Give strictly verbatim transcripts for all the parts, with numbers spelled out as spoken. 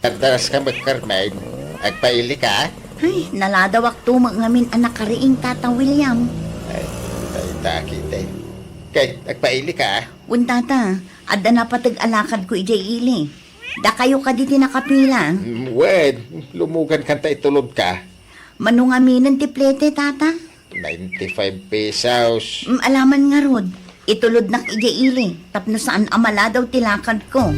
Dardaras ka met, Carmen. Agpaili ka? Ay, naladawak to met ngamin a nakariing, Tata William. Ay, ay, dakit, eh. Kay, agpaili ka? Wen, Tata, adda napateg a lakadko idiay ili. Dakayo kadi ti nakapila? Mm, wen, lumugan kanta itulod ka. Mano ngaminen ti plete, Tata? Ninety-five pesos. Mm, alaman ngarud. Itulodnak idiay ili tapno saan a maladaw ti lakadko.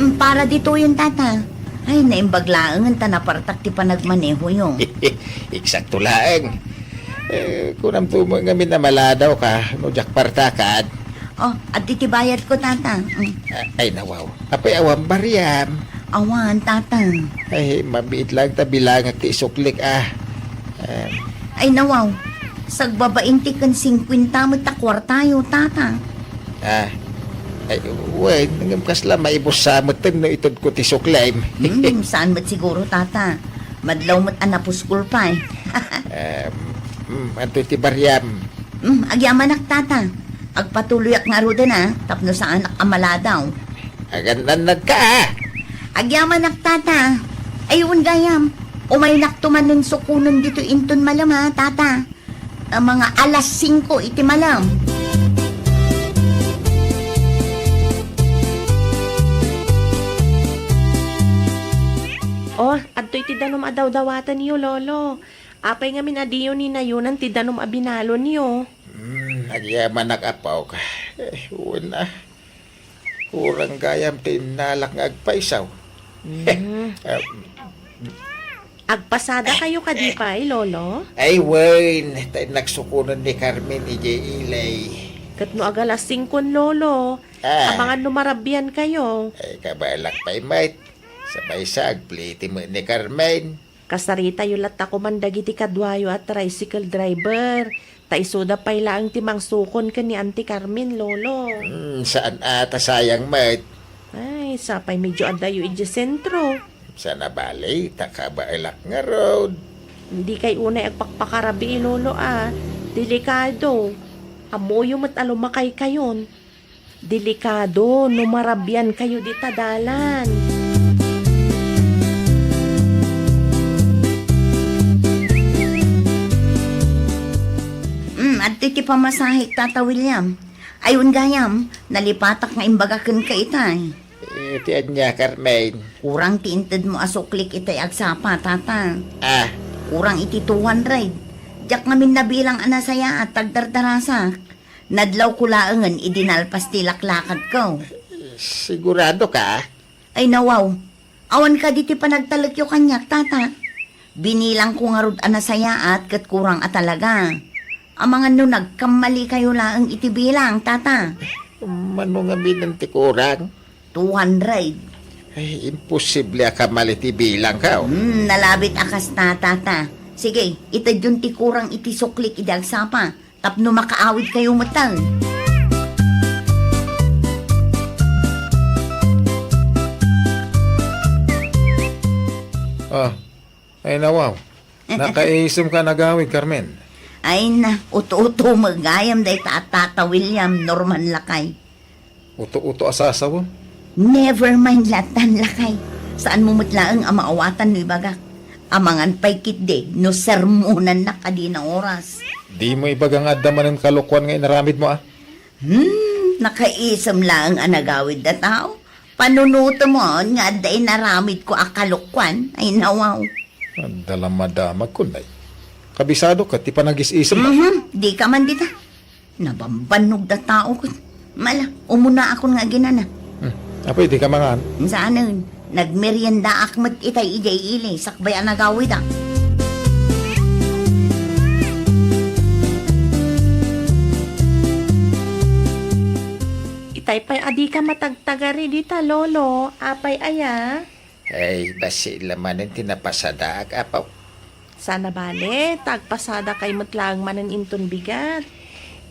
Mm, para ditoyen, Tata. Ay, naimbag laengen ta napartak ti panagmanehoyo. Eksakto laeng. Eh, kunam to met ngamin a maladaw ka no diak partakan. Oh, adtoy ti bayadko, Tata. Mm. Ah, ay, nawaw. Apay, awan barem? Awan, Tata. Ay, mabiit laeng ta bilangak ti isuklik, ah. Em. Ay, nawaw. Sagbabain ti ken singkuenta met a kuartayo, Tata. Ah. Ay, wen, ngem kasla maibussa metten no itedko ti suklem. Hmm, saan met siguro, Tata? Madlaw met a napuskol pay. Em, mm, antoy ti barem? Mm, agyamanak, Tata. Agpatuloyak ngaruden, a, tapno saanak a maladaw. Agan-annad ka, a? Agyamanak, Tata. Ay, wen gayam. Umaynakto manen sukonen ditoy inton malem, a, Tata. A, mga alas singko iti malem. Oh, adtoy ti danum a dawdawatenyo, Lolo. Apay ngamin a diyo ni nayonan ti danum a binalonyo? Hmm, agyamanak, apok. Eh, wen a. Kurang gayam ti innalak nga agpaysaw. Mm. Ah, agpasada kayo kadi pay, Lolo? Ay, wen, ta innak sukonen ni Carmen idiay ili. Ket no agalas singkon, Lolo, ah, abangan no marabian kayo. Ay, kabaelak pay met. Sa maysa, agplete met ni Carmen. Kasaritayo latta koman dagiti kaduayo a tricycle driver, ta isuda pay laeng ti mangsukon ken ni Auntie Carmen, Lolo. Hmm, saan a ta sayang met. Ay, sapay medyo addayo idiay sentro. Sana bale, ta kabaelak ngarud. Dikay unay agpakpakarabii, Lolo, a. Delikado. Ammoyo met a lumakay kayon. Delikado no marabian kayo dita dalan. Mm, adtoy ti pamasahek, Tata William. Ay, wen gayam, nalipatak nga imbaga kenka itay. Eh, ti ania, Carmen? Kurang ti intedmo a suklik itay agsapa, Tata. Ah. Kurang iti two hundred. Diak ngamin nabilang a nasayaat, agdardarasak. Nadlawko laengen idi nalpas ti laklakadko. Sigurado ka? Ay, nawaw. Awan kadi ti panagtalekyo kaniak, Tata. Binilangko ngarud a nasayaat ket kurang a talaga. Amangan no nagkammalikayo laeng iti bilang, Tata. Mano ngamin ti kurang? Two hundred. Ay, imposible a kamali ti bilangko. Hmm, nalabit a kasta, Tata. Sige, itedyon ti kurang iti suklik idi agsapa. Tapno makaawid kayo metten. Ah, ay nawaw. Nakaisem ka nagawid, Carmen? Ay na, uto-uto met gayam dayta a Tata William, Norman lakay. Uto-uto a sasawem? Never mind latan, lakay. Saanmo met laeng a maawatan no ibagak. Amangan pay ketdi no sermonannak a dina oras. Dimo ibaga nga adda manen kalokuan nga inaramidmo, a? Hmm, nakaisem laeng a nagawid a tao. Panunotemon nga adda inaramidko a kalokuan. Ay, nawaw. Adda la madamag, kunay. Kabisado ket ti panagis-isem. Mhm, dika man dita. Nabambannog da tao ket. Mala, umunaakon nga aginana. Hmm. Apay, dika mangan? Saanen, nagmeriendaak met itay idiay ili, sakbay a nagawidak. Itay pay a dika matagtagari dita, Lolo. Apay aya? Ay, bassit la manen ti napasadaak, apo. Saan a bale, ta agpasadakay met laeng manen inton bigat.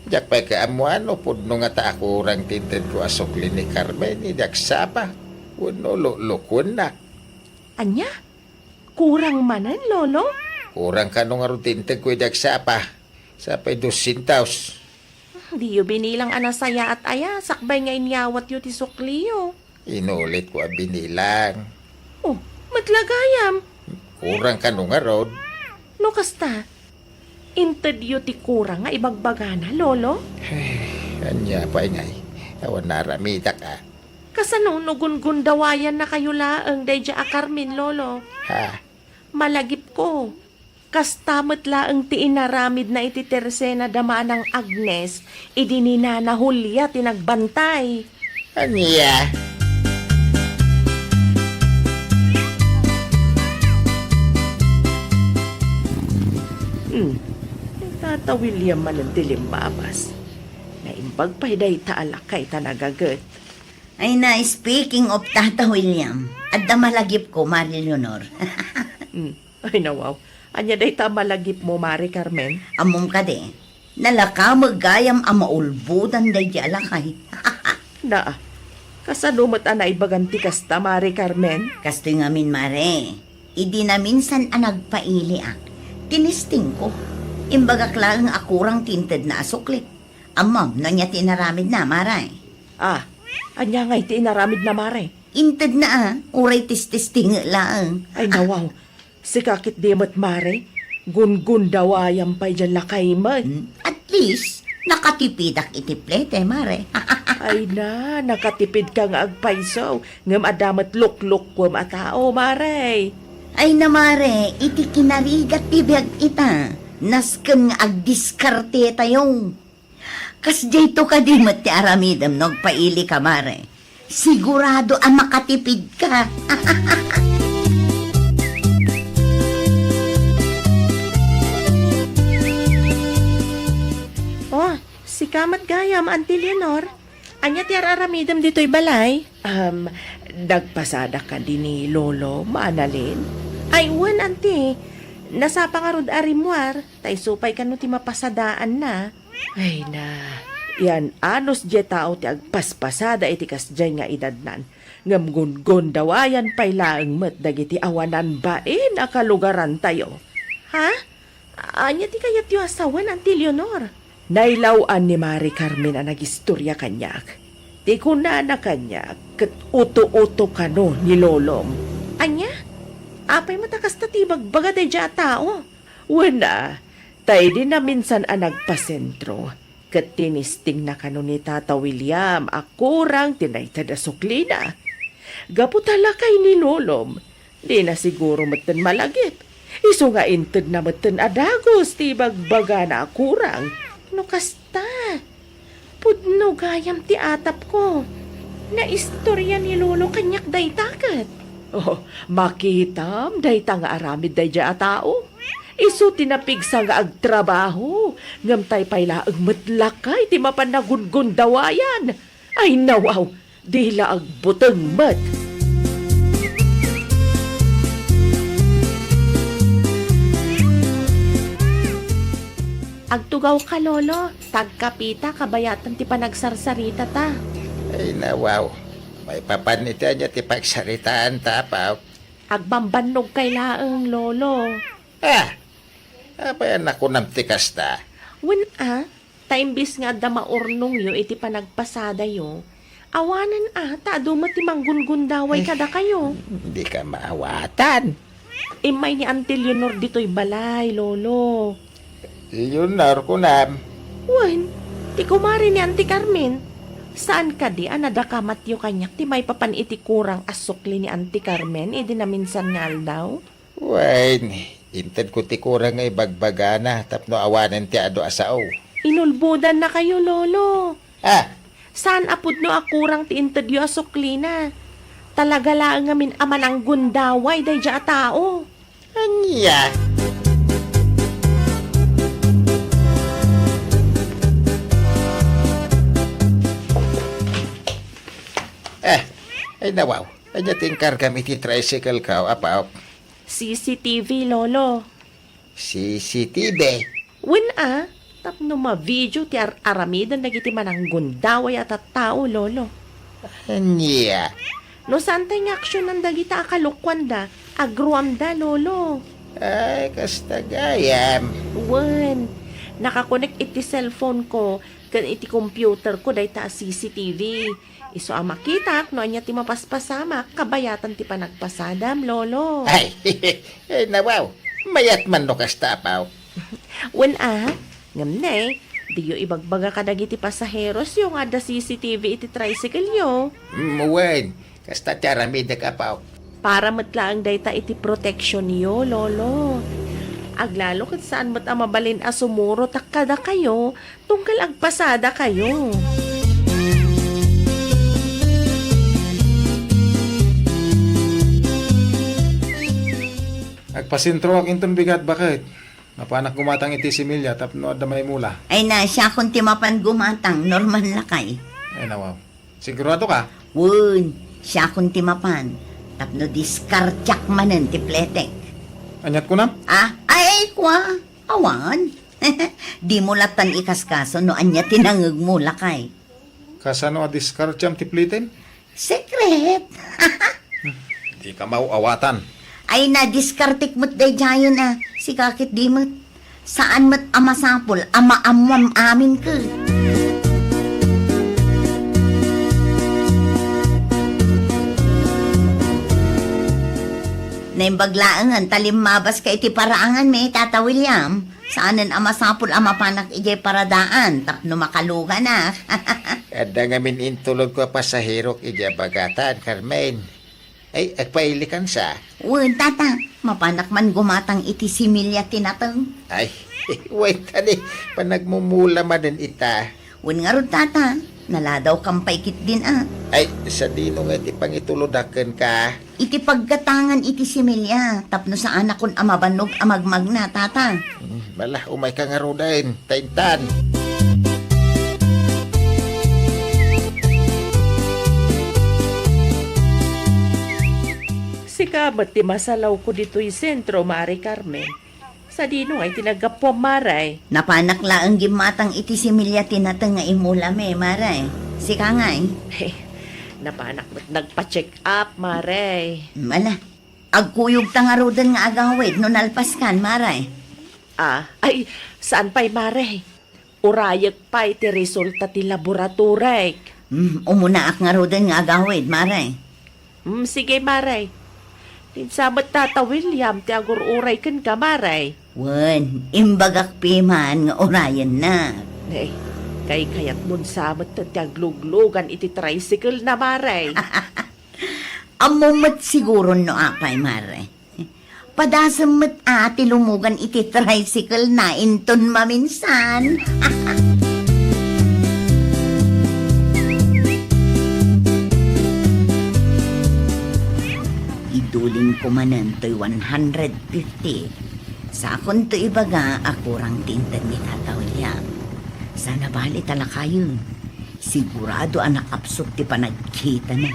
Diak pay kaammuan no pudno ngata a kurang ti intedko a sukli ni Carmen idi agsapa wenno luklukuennak. Ania? Kurang manen, Lolo? Kurang kano ngarud ti intedko idi agsapa. Sapay dosyentos. Diyo binilang a nasayaat aya, sakbay nga inyawatyo ti sukliyo. Inulitko a binilang. Oh, met la gayam. Kurang kano ngarud. No kasta, intedyo ti kurang nga ibagbagana, Lolo? Ay, ania pay ngay? Awan naaramidak, a. Kasano no gunggundawayan na kayo laeng daydiay a Carmen, Lolo? Ha? Malagipko. Kasta met laeng ti inaramidna iti Tercena da Manang Agnes idi ni Nana Julia ti nagbantay. Ania? Hmm. Ni Tata William manen ti limmabas. Naimbag pay dayta a lakay ta nagaget. Ay na, speaking of Tata William, adda malagipko, Mari Leonor. Hmm. Ay, nawaw. Ania dayta a malagipmo, Mari Carmen? Ammom kadi, nalaka met gayam a maulbodan daydiay a lakay. Naa, kasano met a naibagan ti kasta, Mari Carmen? Kastoy ngamin, Mare. Idi naminsan a nagpailiak, tinistingko. Imbagak laeng a kurang ti intedna a sukli. Ammom no ania ti inaramidna, Mare? Ah, ania ngay ti inaramidna, Mare? Intedna a, uray tististinget laeng. Ay, nawaw. Sika ketdi met, Mare, gunggundawayan pay diay lakay met. Hmm, at least, nakatipidak iti plete, Mare. Ay na, nakatipidka nga agpayso, ngem adda met luklukkuem a tao, Mare. Ay na, Mare, iti kinarigat ti biag ita, nasken nga agdiskarte tayo. Kasdiayto kadi met ti aramidem no agpailika, Mare. Sigurado a makatipidka. Oh, sika met gayam, Auntie Leonor. Ania ti ar-aramidem ditoy balay? Um, nagpasadak kadi ni Lolo, Manalin? Ay, wen, Auntie. Nasapa ngarud a rimmuar, ta isu pay kano ti mapasadaanna. Ay na, yan anus diay tao ti agpaspasada iti kasdiay nga edadnan, ngem gungundawayan pay laeng met dagiti awanan bain a kalugarantayo. Ha? Ania ti kayatyo a sawen, Auntie Leonor? Nailaw-an ni Mari Carmen a nagistorya kaniak. Ti kunana kaniak, ket uto-uto kano ni Lolom. Ania? Apay met a kasta ti ibagbaga daydiay a tao? Wen a, ta idi naminsan a nagpasentro, ket tinistingna kano ni Tata William a kurang ti naited a suklina. Gapu ta lakay ni Lolom, dina siguro metten malagip. Isu nga intedna metten a dagus ti ibagbagana a kurang. No kasta, pudno gayam ti atapko. Naistorya ni Lolo kaniak dayta ket. Oh, makitam dayta nga aramid daydiay a tao. Isu ti napigsa nga agtrabaho, ngem tay pay laeng met lakay ti mapan nagungundawayan. Ay, nawaw, di la agbuteng met. Agtugawka, Lolo. Tagkapita kabayatan ti panagsarsaritata. Ay, nawaw. Maipapan iti ania ti pagsaritaanta, Apo? Agbambannogkay laeng, Lolo. Ah! Apay a nakunam ti kasta? Wen a, ta imbes nga adda maurnongyo iti panagpasadayo, awanen a ta adu met ti manggungundaway kadakayo. Dika maawatan. Immay ni Auntie Leonor ditoy balay, Lolo. Leonor, kunam? Wen, ti kumare ni Auntie Carmen. Saan kadi a nadakamatyo kaniak ti maipapan iti kurang a sukli ni Auntie Carmen idi naminsan nga aldaw? Wen, intedko ti kurang nga ibagbagana tapno awanen ti adu a sao. Inulbodannakayo, Lolo. Ah! Saan a pudno a kurang ti intedyo a suklina. Talaga laeng ngamin a mananggundaway daydiay a tao. Ania? Eh, ay nawaw. Ania ti inkargam iti tricycle ko, Apo? C C T V, Lolo. C C T V? Wen a, tapno ma-video ti ar-aramiden dagiti mananggundaway a tattao, Lolo. Ania? No saantay nga aksionan dagita a kalokuanda, agruamda, Lolo. Ay, kasta gayam. Wen, nakakonek iti cellphone ko, Ken iti computerko dayta a C C T V. Isu a makitak no ania ti mapaspasamak, kabayatan ti panagpasadam, Lolo. Ay, ay, nawaw, mayat man no kasta, Apo. Wen a, ngem ne, diyo ibagbaga kadagiti pasaherosyo nga adda C C T V iti tricycle-yo. Mm, wen, kasta ti aramidek, Apo. Para met laeng dayta iti proteksionyo, Lolo. Aglalo ket saan met a mabalin a sumuro ta kadakayo tunggal agpasadakayo. Agpasentroak inton bigat, baket. Mapanak gumatang iti similya tapno adda maimula. Ay na, siakon ti mapan gumatang, Norman lakay. Ay, nawaw. Sigurado ka? Wen, siakon ti mapan. Tapno diskartiak manen ti pletek. Aniat kunam? Ah, ay, ay, kua. Awan. Dimo latan ikaskaso no ania ti nangegmo, lakay. Kasano a diskartiam ti pletem? Secret! Di ka mauawatan. Ay, nadiskartek met daydiayen a. Sika ket di met. Saan met a masapul a maammoam amin ket. Naimbag laengen ta limmabas ka iti paraanganmi, Tata William. Saanen a masapul a mapanak idiay paradaan tapno makaluganak. Adda ngamin intulodko a pasaherok idiay bagatan, Carmen. Ay, agpailikan sa. Wen, tata, mapanak man gumatang iti similya ti nateng. Ay, wen, tani, panagmumula manen ita. Wen ngarud, tata, naladawkam pay ketdin a. Ay, sadino nga iti pangitulodak kenka? Iti paggatangan iti similya, tapno saanakon a mabannog a magmagna, tata. Hmm, bala, umayka ngaruden, ta intan. Sika met ti masalawko ditoy sentro, Mare Carmen. Sadino ngay ti naggapuam, Mare? Napanak laeng gimmatang iti similya ti nateng nga imulami, Mare. Sika ngay? He, napanak met nagpa-check up, Mare. Mala, agkuyogta ngaruden nga agawid no nalpaskan, Mare. Ah, ay, saan pay, Mare? Urayek pay ti resulta ti laboratorek. Hmm, umunaak ngaruden nga agawid, Mare. Hmm, sige, Mare. Kinsa met Tata William ti agur-uray kenka, Mare? Wen, imbagak piman nga urayennak. Eh, kaykayatmon sa met ti agluglugan iti tricycle na, Mare. Ammom met siguron no apay, Mare. Padasem met a ti lumugan iti tricycle na inton maminsan. Idulin ko manen toy one hundred fifty. Sakon to ibaga a kurang ti inted ni Tata William. Sana bali ta lakayen. Sigurado a nakapsut ti panagkitana.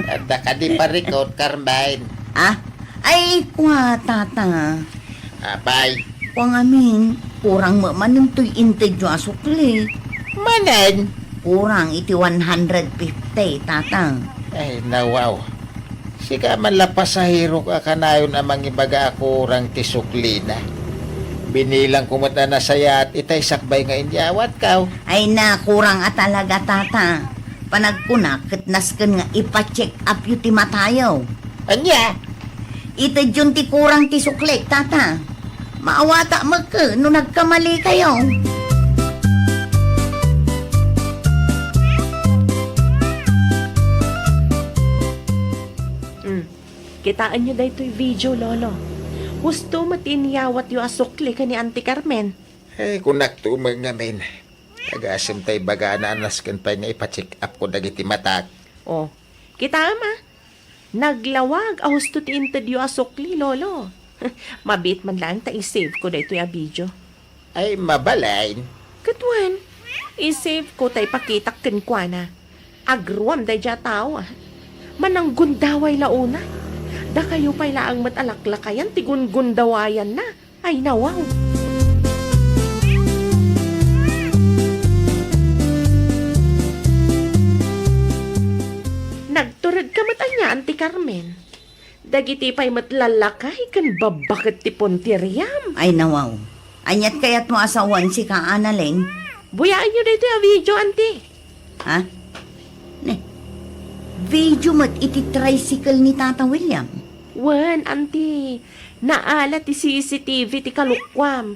Adda kadi parikot, Carmen? Ah? Ay, kua, tata. Apay? Kua ngamin, kurang met manen toy intedyo a sukli. Manen? Kurang iti one hundred fifty, tata. Ay, nawaw. Sika man la pasahero a kanayon a mangibaga a kurang ti suklina. Binilangko met a nasayaat itay sakbay nga inyawatkaw. Ay na, kurang a talaga, tata. Panagkunak ket nasken nga ipa-check up yo ti matayo. Ania? Itedyon ti kurang ti suklik, tata. Maawatak met ket no nagkamalikayo. Mm. Kitaenyo daytoy video, Lolo. Husto met ti inyawatyo a sukli ken ni Auntie Carmen. Eh, kunakto met ngamin. Agasem ta ibagana a nasken pay nga ipa-check up ko dagiti matak. Oh, kitaem a. Naglawag a husto ti intedyo a sukli, Lolo. Mabiit man laeng ta i-save ko daytoy a video. Ay, mabalin. Ket wen, i-save ko ta ipakitak kenkuana. Agruam daydiay a tao, a. Mananggundaway la unay. Dakayo pay laeng met a laklakayan ti gunggundawayanna. Ay, nawaw. Nagturedka met ania, Auntie Carmen? Dagiti pay met lallakay ken babbaket ti puntiriyam. Ay, nawaw. Aniat kayatmo a sawen, sika, Annalyn? Buyaenyo daytoy a video, Auntie. Ha? Ne, video met iti tricycle ni Tata William? Wen, Auntie. Naala ti C C T V ti kalukuam.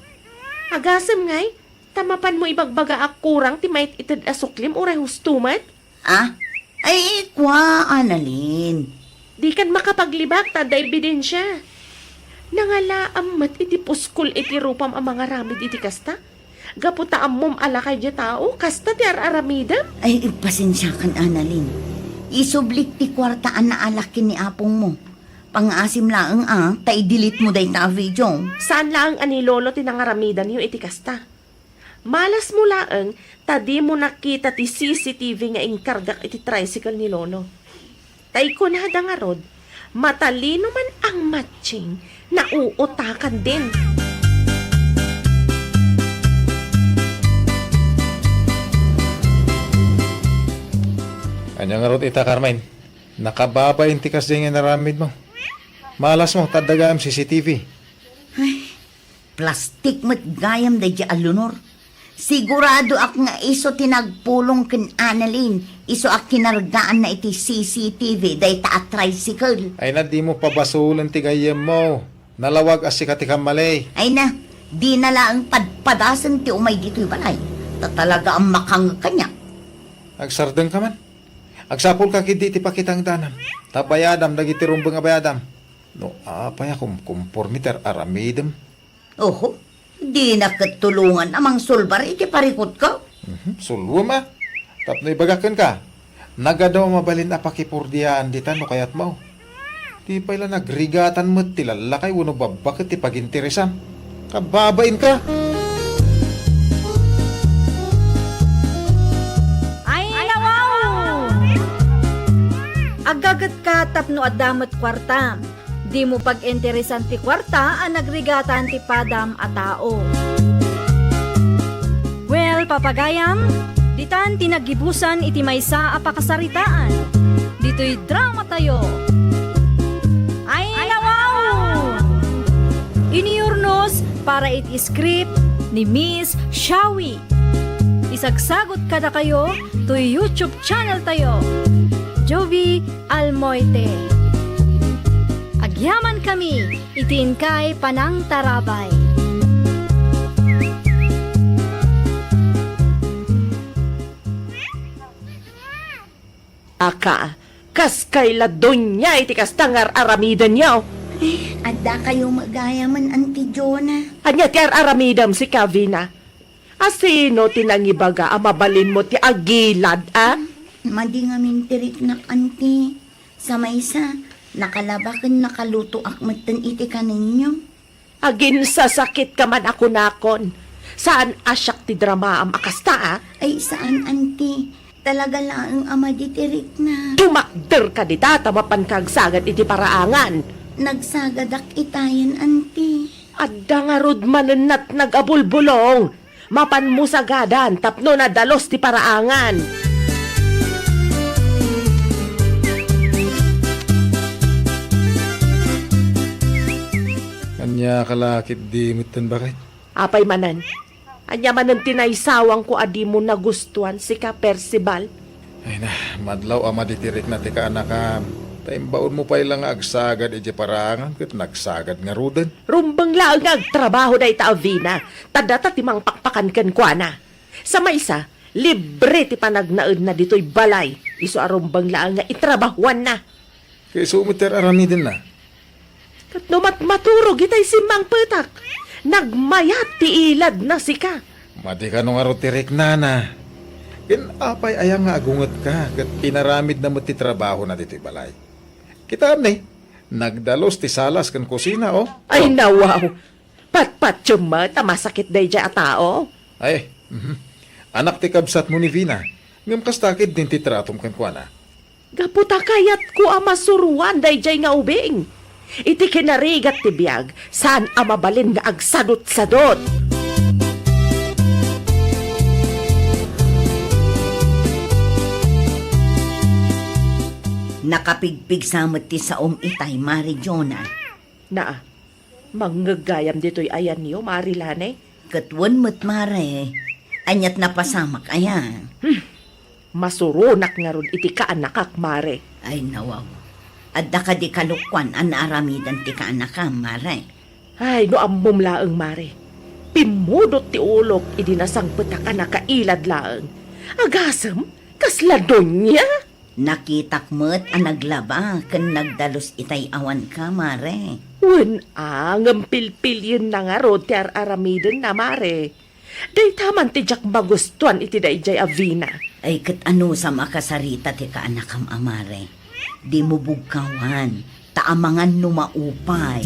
Agasem ngay, ta mapanmo ibagbaga a kurang ti maited a suklim uray husto met? Ah? Ay, kua, Annalyn. Dikan makapaglibak ta adda ebidensia. Nangalaam met iti puskol iti rupam a mangaramid iti kasta. Gapu ta ammom a lakay diay tao, kasta ti ar-aramidem. Ay, pasensiakan, Annalyn. Isublik ti kuarta a naalak ken ni apongmo. Pangngaasim laeng a, ta i-delete mo dayta a video. Saan laeng a ni Lolo ti nangaramidanyo iti kasta. Malasmo laeng ta dimo nakita ti C C T V nga inkargak iti tricycle ni Lolo. Ta ikunada ngarud, matalino man ang matching, nauutakan din. Ania ngarud ita, Carmen? Nakababain ti kasdiay nga inaramidmo. Malasmo, ta adda gayam C C T V. Ay, plastik met gayam daydiay a Leonor. Siguradoak nga isu ti nagpulong ken Annalyn, isu a kinargaanna iti C C T V dayta a tricycle. Ay na, dimo pabasolen ti gayyemmo. Nalawag a sika ti kammali. Ay na, dina laeng padpadasen ti umay ditoy balay. Ta talaga a makangeg kaniak. Agsardengka man. Agsapulka ketdi iti pakitangdanam. Ta bayadam dagiti rumbeng a bayadam. No apay a kumkumpormi ti ar-aramidem. Oho, dina ket tulongan a mangsulbar iti parikutko. Mhm, sulwem a. Tapno ibagak kenka, nagadu a mabalin a pakipurdiaan ditan no kayatmo. Di pay la nagrigatan met ti lallakay wenno babbaket ti paginteresam. Kababainka! Ay, nawaw! Aggagetka tapno adda met kuarta. Dimo pag-interesan ti kuarta a nagrigatan ti padam a tao. Well, papagayam, ditan ti naggibusan iti maysa a pakasaritaan. Ditoy dramatayo. Ay, nawaw! Iniurnos para iti script ni Miss Shawi. Isagsagot kadakayo toy YouTube channel tayo, Jovie Almoite. Agyaman kami iti inkay panangtarabay. Aka, kas kayla donia iti kasta nga ar-aramidenyo? Eh, adda kayo met gayamen, Auntie Jonah. Ania ti ar-aramidem, sika, Vina? A sino ti nangibaga a mabalinmo ti agilad, a? Hmm, madi ngamin ti riknak, Auntie. Sa maysa, nakalaba ken nakalutoak metten iti kanenyo. Aginsasakitka man a kunakon. Saan a siak ti dramaam a kasta, a? Ay, saan, Auntie. Talaga laeng a madi ti riknak. Tumakderka dita ta mapanka agsagad iti paraangan. Nagsagadak itayen, Auntie. Adda ngarud manen natnag a bulbulong. Mapanmo sagadan tapno nadalus ti paraangan. Ania ka la ketdi metten, baket? Apay manen? Ania manen ti naisawangko a dimo nagustuan, sika, Percival? Ay na, madlaw a madi ti rikna ti kaanakam. Ta imbaonmo pay la nga agsagad idiay paraangan ket nagsagad ngaruden. Rumbeng laeng nga agtrabaho dayta a Vina, ta data ti mangpakpakan kenkuana. Sa maysa, libre ti panagnaedna ditoy balay, isu a rumbeng laeng nga itrabahuanna. Ket isu met ti ar-aramidenna. Ket no matmaturog itay simmangpetak, nagmayat ti iladna, sika. Madi kano ngarud ti riknana. Ken apay aya nga agungetka ket inaramidna met ti trabahona ditoy balay? Kitaem ne, nagdalus ti salas ken kusina, o. Ay, nawaw! Patpatiem met a masakit daydiay a tao. Ay, mhm. Anak ti kabsatmo ni Vina, ngem kasta ketdin ti tratom kenkuana? Gapu ta kayatko a masuroan daydiay nga ubing. Iti kinarigat ti biag, saan a mabalin nga agsadutsadut. Nakapigpigsa met ti saom itay, Mare Jonah. Naa, mangngeg gayam ditoy ayanyo, Mare Lane? Ket wen met, Mare. Ania't napasamak aya? Hmm. Masuronak ngarud iti kaanakak, Mare. Ay, nawaw. Adda kadi kalokuan a naaramidan ti kaanakam, Mare? Ay, no ammom laeng, Mare. Pimmudot ti ulok idi nasangpetak a nakailad laeng. Agasem, kasla doña. Nakitak met a naglaba ken nagdalus itay awanka, Mare. Wen a, ngem pilpilienna ngarud ti ar-aramidenna, Mare. Dayta man ti diak magustuan iti daydiay a Vina. Ay, ket anusam a kasarita ti kaanakam a Mare? Dimo bugkawan, ta amangan no maupay.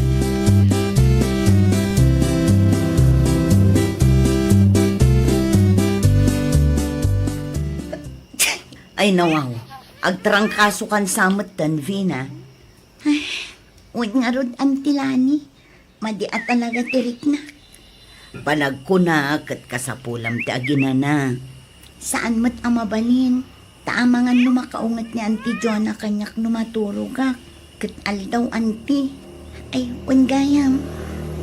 Ay, nawaw, agtrangkasokan sa metten, Vina. Ay, wen ngarud, Auntie Lani. Madi a talaga ti rikna. Panagkuna ket kasapulam ti aginana. Saan met a mabalin, ta amangan no makaunget ni Auntie Jonah kaniak no maturogak. Ket aldaw, Auntie. Ay, wen gayam,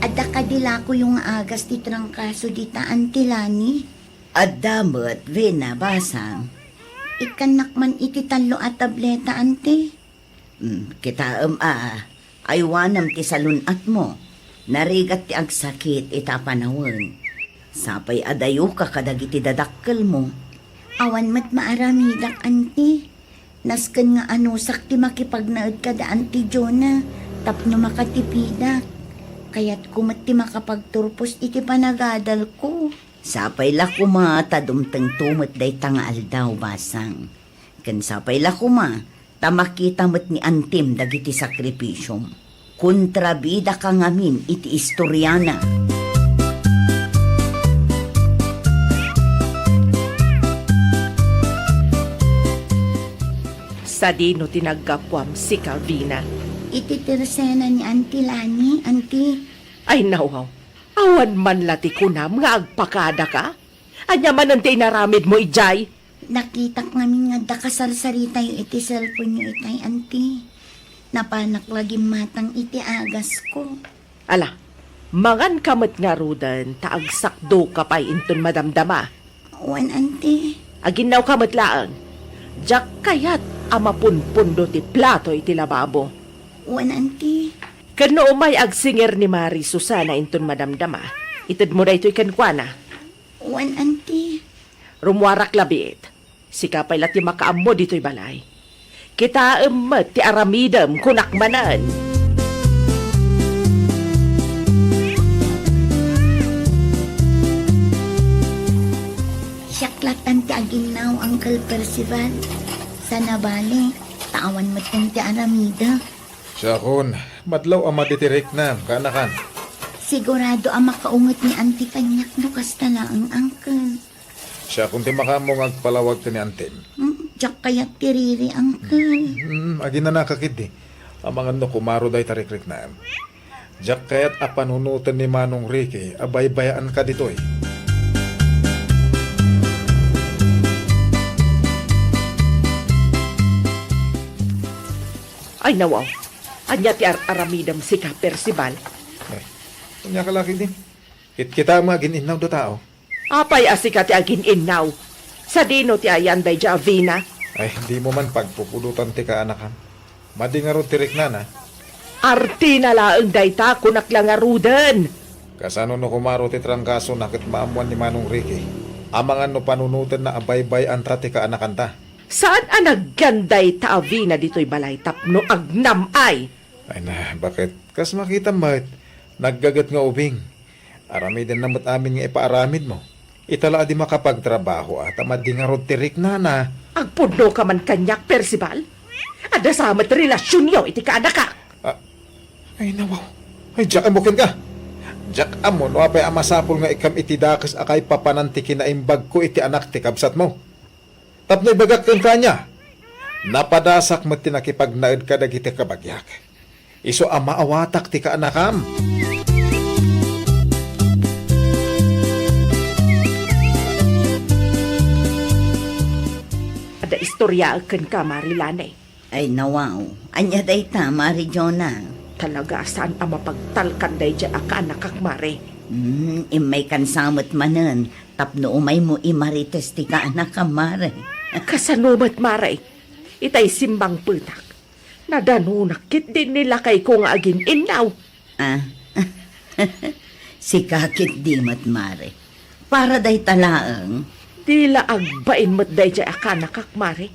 adda kadi lakoyo nga agas ti trangkaso dita, Auntie Lani? Adda met, Vina, basang. Ikkannak man iti tallo a tableta, Auntie. Hmm, kitaem a, aywanem ti salun-atmo. Narigat ti agsakit ita a panawen. Sapay a dayoka kadagiti dadakkelmo. Awan met maaramidak, Auntie. Nasken nga anusak ti makipagnaed kada Auntie Jonah tapno makatipidak. Kayatko met ti makapagturpos iti panagadalko. Sapay la koma ta dumtengto met dayta nga aldaw, basang. Ken sapay la koma ta makita met ni Antim dagiti sakripisiom. Kontrabidaka ngamin iti istoriana. Sadino ti naggapuam, sika, Vina? Iti tersena ni Auntie Lani, Auntie. Ay, nawaw. Awan man la ti kunam nga agpakadaka? Ania manen ti inaramidmo idiay? Nakitak ngamin nga adda kasarsaritayo iti cellphone-yo itay, Auntie. Napanak la gimmatang iti agasko. Ala, manganka met ngaruden ta agsakdoka pay inton madamdama. Wen, Auntie. Aginnawka met laeng. Diak kayat a mapunpundo ti plato iti lababo. Wen, Auntie. Ken no umay agsingir ni Mari Susana inton madamdama, itedmo daytoy kenkuana. Wen, Auntie. Rummuarak labiit. Sika pay la ti makaammo ditoy balay. Kitaem met ti aramidem, kunak manen. Siak latan ti aginnaw, Uncle Percival. Sana bale, ta awan metten ti aramidek. Siakon, madlaw a madi ti riknam, kaanakan. Sigurado a makaunget ni Auntie kaniak no kasta laeng, Uncle. Siakon ti makaammo nga agpalawag ken ni Antim. Hmm, diak kayat ti riri, Uncle. Hmm, aginanaka ketdi. Amangan no kumaro dayta rikriknam. Diak kayat a panunoten ni Manong Ricky a baybayaanka ditoy. Ay, nawaw. Ania ti ar-aramidem, sika, Percival? Eh, ania ka laki di? Kitkita mo agin-innaw da tao. Apay a sika ti agin-innaw? Sadino ti ayan daydiay a Vina? Ay, dimo man pagpupudotan ti kaanakan. Madi ngarud ti riknana. Artina laeng dayta, kunak la ngaruden. Kasano no kumaro ti trangkasona ket maammoan ni Manong Ricky? Amangan no panunotenna a baybay-anta ti kaanakanta. Saan a nagyan dayta a Vina ditoy balay tapno agnam-ay? Ay na, baket? Kas makita met, naggaget nga ubing. Aramidenna met amin nga ipaaramidmo. Ita la a di makapagtrabaho a ta madi ngarud ti riknana. Agpudno ka man kaniak, Percival? Adda sa met relasionyo iti kaanakak. Ah, ay, nawaw. Ay, diak ammo kenka. Diak ammo no apay a masapul nga ikkam iti dakes a kaipapanan ti kinaimbagko iti anak ti kabsatmo. Tapno ibagak kenka ania, napadasak met ti nakipagnaed kadagiti kabagiak. Isu a maawatak ti kaanakam. Adda istoryaek kenka, Mari Lani. Ay, nawaw. Ania dayta, Mari Jonah? Talaga a saan a mapagtalkan daydiay a kaanakak, Mari. Hmm, immaykan sa met manen. Tapno umaymo imarites ti kaanakam, Mare. Kasano met, Mare? Itay simmangpetak. Nadanonak ketdi ni lakayko nga agin-innaw. Ah. Sika ketdi met, Mare. Para dayta laeng. Di la agbain met daydiay a kaanakak, Mare.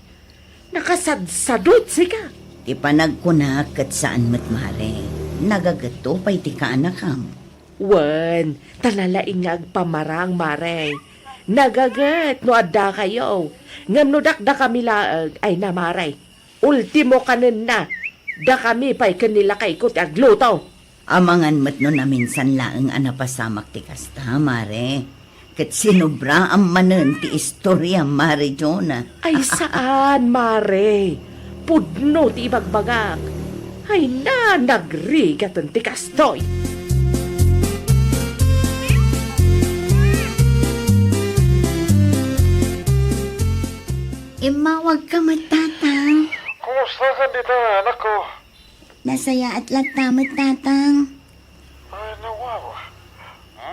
Nakasadsadot sika. Ti panagkunak ket saan met, Mare. Nagagetto pay ti kaanakam. Wen, ta nalaing nga agpamarang, Mare. Nagaget no addakayo. Ngem no dakdakami laeng, ay na, Mare. Ultimo kanenna, dakami pay ken ni lakayko ti agluto. Amangan met no naminsan laeng a napasamak ti kasta, Mare. Ket sinubraam manen ti istoriam, Mare Jonah. Ay, saan, Mare. Pudno ti ibagbagak. Ay na, nagrigaten ti kastoy. Immawagka met, Tatang. Kumusta ka dita, anakko? Nasayaat latta met, Tatang. Ay, nawawa.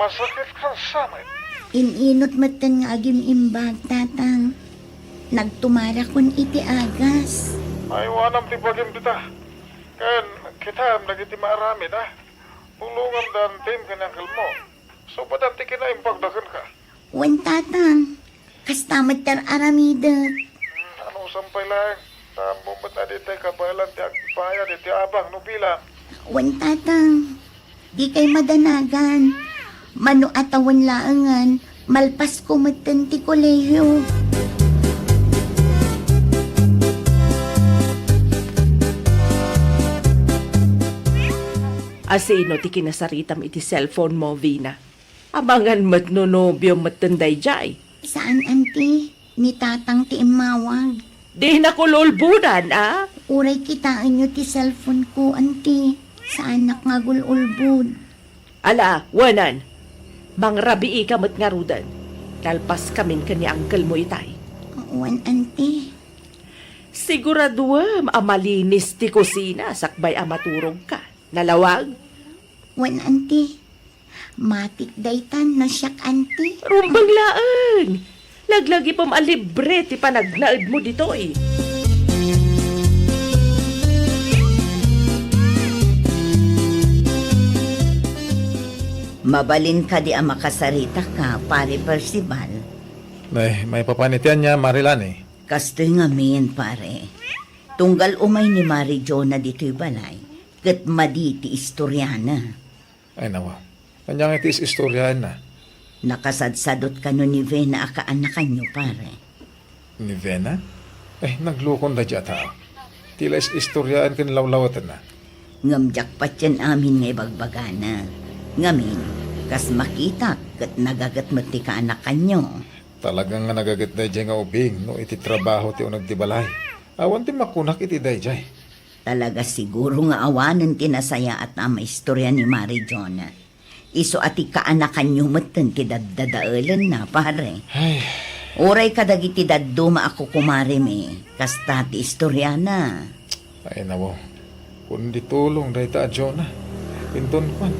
Masakit kan samet. In-inut metten nga agim-imbag, Tatang. Nagtumarakon iti agas. Ay, wanam ti bagim dita. Ken, kitaem dagiti maaramid, a? Tulongam da antim ken ni angkelmo. Supadan ti kinaimbagda kenka. Wen, Tatang. Kasta met ti ar-aramidek. Hmm, anusan pay laeng? Tammo met a ditay kabaelan ti agbayad iti abang no bilang. Wen, Tatang. Dikay madanagan. Mano a tawen laengen, malpasko metten ti kolehio. Asino ti kinasaritam iti cellphone mo, Vina? Amangan met no nobio metten daydiay. Saan, Auntie. Ni Tatang ti immawag. Dinak ul-ulbodan, a? Uray kitaenyo ti cellphone ko, Auntie. Saanak nga agul-ulbod. Ala, wenan. Mangrabiika met ngaruden. Nalpaskamin ken ni uncle mo itay. Wen, Auntie. Siguraduem a malinis ti kusina sakbay a maturogka. Nalawag? Wen, Auntie. Matik daytan no siak, Auntie. Rumbeng laeng! Laglagipem a libre ti panagnaedmo ditoy. Mabalin kadi a makasaritak, Pare Percival? Nay, maipapan iti ania, Mare Lani? Kastoy ngamin, pare. Tunggal umay ni Mare Jonah ditoy balay, ket madi ti istoriana. Ay, nawa. Ania nga iti is-istoriaenna? Nakasadsadot kano ni Vena a kaanakanyo, pare. Ni Vena? Ay, naglukon daydiay a tao. Ti la is-istoriaen ken lawlawetenna. Ngem diak patien amin nga ibagbagana. Ngamin, kas makitak, ket nagaget met ti kaanakanyo. Talaga nga nagaget daydiay nga ubing no iti trabaho ti uneg ti balay. Awan ti makunak iti daydiay. Talaga siguro nga awanen ti nasayaat a maistoria ni Mare Jonah. Isu a ti kaanakanyo metten ti daddadaelenna, pare. Ay. Uray kadagiti dadduma a kukumaremi, kasta ti istoriana. Ay, nawaw. Kundi tulong dayta a Jonah. Inton kuan,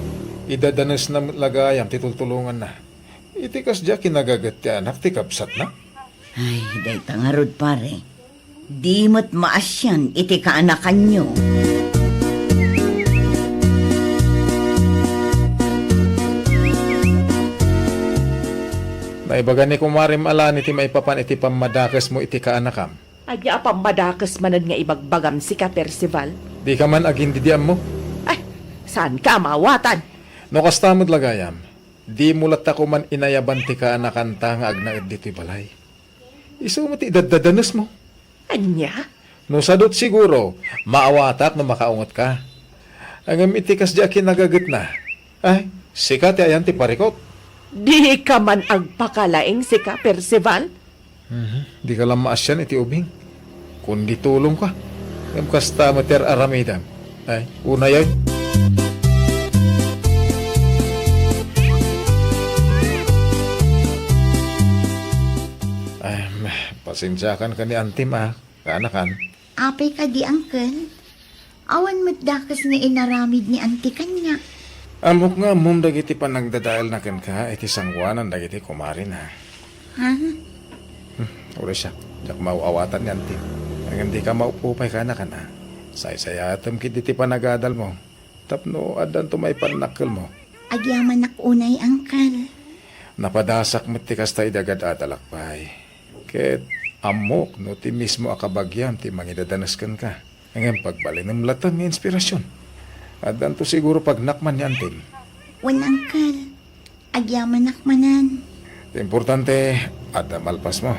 idadanesna met la gayam ti tultulonganna. Iti kasdiay a kinagaget ti anak ti kabsatna? Ay, dayta ngarud, pare. Di met maasian iti kaanakanyo. Naibaga ni kumarem a Lani ti maipapan iti pammadakesmo iti kaanakam. Ania a pammadakes manen nga ibagbagam sika, Percival? Dika man agindidiammo? Ay, saanka a maawatan? No kasta met la gayam, dimo latta koma inayaban ti kaanakanta nga agnaed ditoy balay. Isu met ti idaddadanesmo. Ania? No sadot siguro, maawatak no makaungetka. Ngem iti kasdiay a kinagagetna, ay, sika ti ayan ti parikut. Dika man agpakalaing sika, Percival? Mhm. Dika la maasian iti ubing. Kundi tulongka. Ngem kasta met ti ar-aramidem. Ay, unayen. Em, pasensiakan ken ni antim, a, kaanakan. Apay kadi, uncle? Awan met dakes nga inaramid ni anti kaniak. Ammok nga ammom dagiti panagdadaelna kenka iti sangoanan dagiti kumarina. Ha? Hmm, uray siak, diak maaw-awatan ni Anti. Ngem dika maupupay kanakana. Saysayaatem ketdi ti panagadalmo tapno addanto maipannakkelmo. Agyamanak unay, Angkel. Napadasak met ti kasta idi agad-adalak pay. Ket ammok no ti mismo a kabagiam ti mangidadanes kenka. Ngem pagbalinem latta nga inspirasion. Addanto siguro pagnakman ni Antim. Wen, Angkel. Agyamanak manen. Ti importante, adda malpasmo.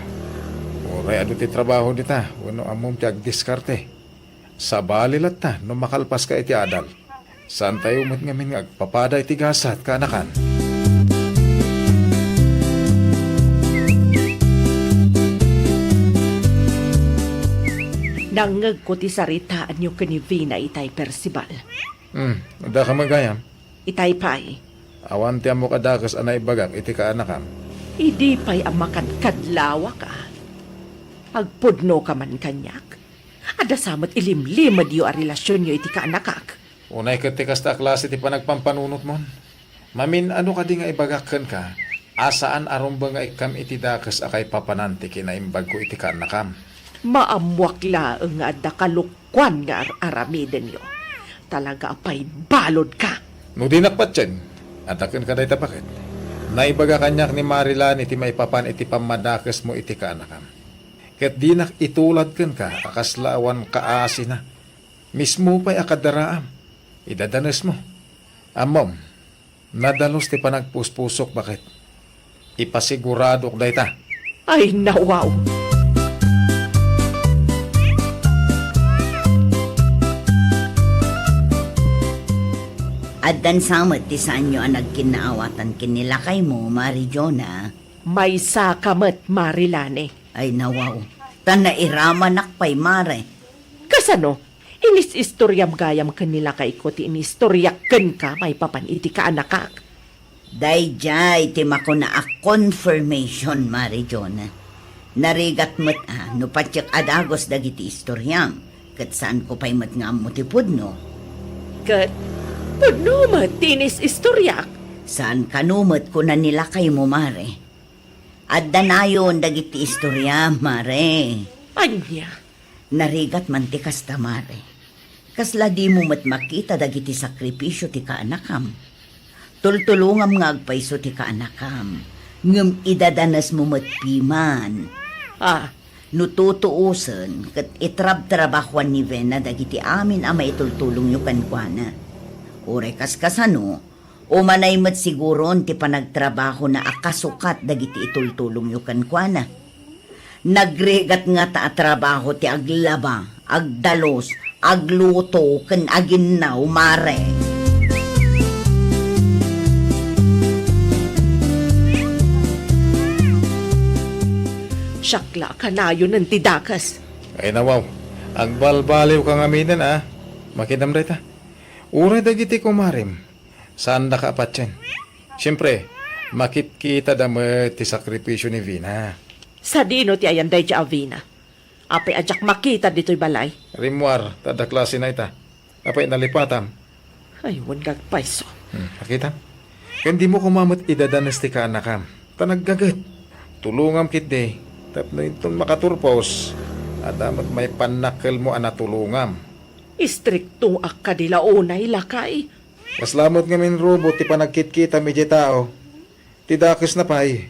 Uray adu ti trabaho dita, wenno ammom ti agdiskarte. Sabali latta no makalpaska iti adal. Saantayo met ngamin nga agpapada iti gasat, kaanakan. Nangngegko ti saritaanyo ken ni Vina itay, Percival. Hmm, adda ka met gayam? Itay pay. Awan ti ammok a dakes a naibagak iti kaanakam. Idi pay a makankadlawak a. Agpudnoka man kaniak? Adda sa met ilimlimedyo a relasionyo iti kaanakak. Unay ket ti kasta a klase ti panagpampanunotmon. Mamin-ano kadi nga ibagak kenka a saan a rumbeng nga ikkam iti dakes a kaipapanan ti kinaimbagko iti kaannakam? Maammoak laeng nga adda kalokuan nga ar-aramidenyo. Talaga a pay baludka. No dinak patien, adda kenka dayta baket. Naibaga kaniak ni Marilani ti maipapan iti pammadakesmo iti kaannakam. Ket dinak itulad kenka a kasla awan kaasina. Mismo pay a kadaraam, idadanesmo. Ammom, nadalus ti panagpuspusok, baket. Ipasiguradok dayta. Ay, nawaw! Addan sa met ti saanyo a nagkinnaawatan ken ni lakaymo, Mari Jonah. Maysaka met, Mari Lani. Ay, nawaw. Ta nairamanak pay, Mare. Kasano? Inis-istoriam gayam ken ni lakayko ti inistoriak kenka maipapan iti kaanakak. Daydiay ti makuna a confirmation, Mari Jonah. Narigat met a no patiek a dagus dagiti istoriam, ket saanko pay met nga ammo ti pudno. Ket pudno met ti inis-istoriak. Saan kano met kuna ni lakaymo, Mare. Adda nayon dagiti istoriam, Mare. Ania? Narigat man ti kasta, Mare. Kasla dimo met makita dagiti sakripisio ti kaanakam. Tultulongam nga agpayso ti kaanakam, ngem idadanesmo met piman. Ah. No tutuosen, ket itrabtrabahoan ni Vena dagiti amin a maitultulongyo kenkuana. Uray kaskasano, umanay met siguron ti panagtrabahona a kasukat dagiti itultulongyo kenkuana. Nagrigat ngata a trabaho ti aglaba, agdalus, agluto, ken aginnaw, Mare. Siak la a kanayonen ti dakes. Ay, nawaw. Agbalbaliwka ngaminen, a. Makidam dayta. Uray dagiti kumarem, saandaka a patien. Siempre, makitkitada met ti sakripisio ni Vina. Sadino ti ayan daydiay a Vina? Apay a diak makita ditoy balay? Rimmuar, ta adda klasena ita. Apay nalipatam? Ay, wen nga agpayso. Hmm, nakita? Ken dimo koma met idadanes ti kaanakam. Ta naggaget. Tulongam ketdi. Tapno inton makaturpos, adda met maipannakkelmo a natulongam. Istriktoak kadi la unay, lakay? Kasla met ngamin rubot ti panagkitkitam idiay tao. Ti dakesna pay,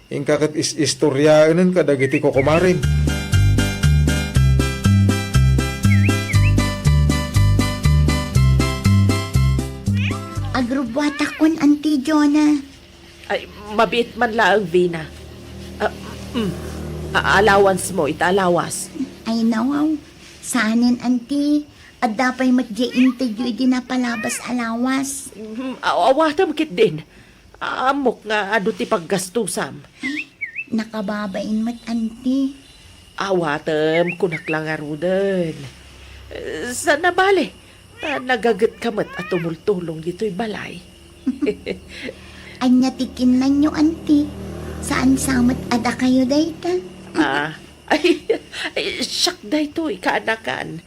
inka ket is-istoriaenen kadagiti kokomarem. Agrubbuatakon, Auntie Jonah. Ay, mabiit man laeng, Vina. Ah, mm. A-, allowance mo, ita allowance. Ay, nawaw. Saanen, Auntie. Adda pay met diay intedyo idi napalabas a lawas. Mhm, aw-, awatem ketdin. Ammok nga adu ti paggastusam. Ay, nakababain met, Auntie. Awatem, kunak la ngaruden. Eh, saan a bale, ta nagagetka met a tumultulong ditoy balay. Ania ti kinnanyo, Auntie? Saan sa met a dakayo dayta? Ah, ay, ay, siak daytoy, kaanakan.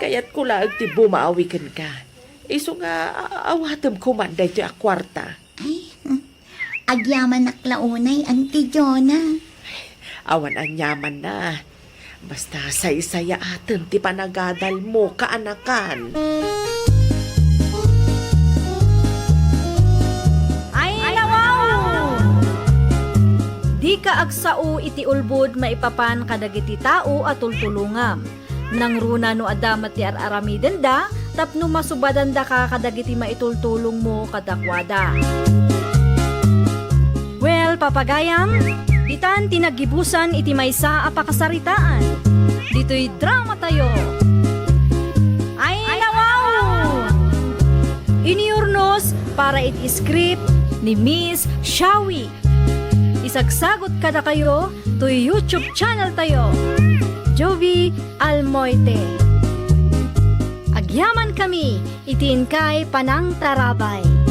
Kayatko laeng ti bumawi kenka. Isu nga a-, awatem koman daytoy a kuarta. Ay, hmm. Agyamanak la unay, Auntie Jonah. Awan aniamanna. Basta saysayaaten ti panagadalmo, kaanakan. Ay, nawaw! Dika agsao iti ulbod maipapan kadagiti tao a tultulongam. Nangruna no adda met ti ar-aramidenda tapno masubadandaka kadagiti maitultulongmo kadakuada. Well, papagayam, ditan ti naggibusan iti maysa a pakasaritaan. Ditoy dramatayo. Ay, nawaw! Inurnos para iti script ni Miss Shawi. Isagsagot kadakayo toy YouTube channel tayo, Jovi Almoite. Agyaman kami iti inkay panangtarabay.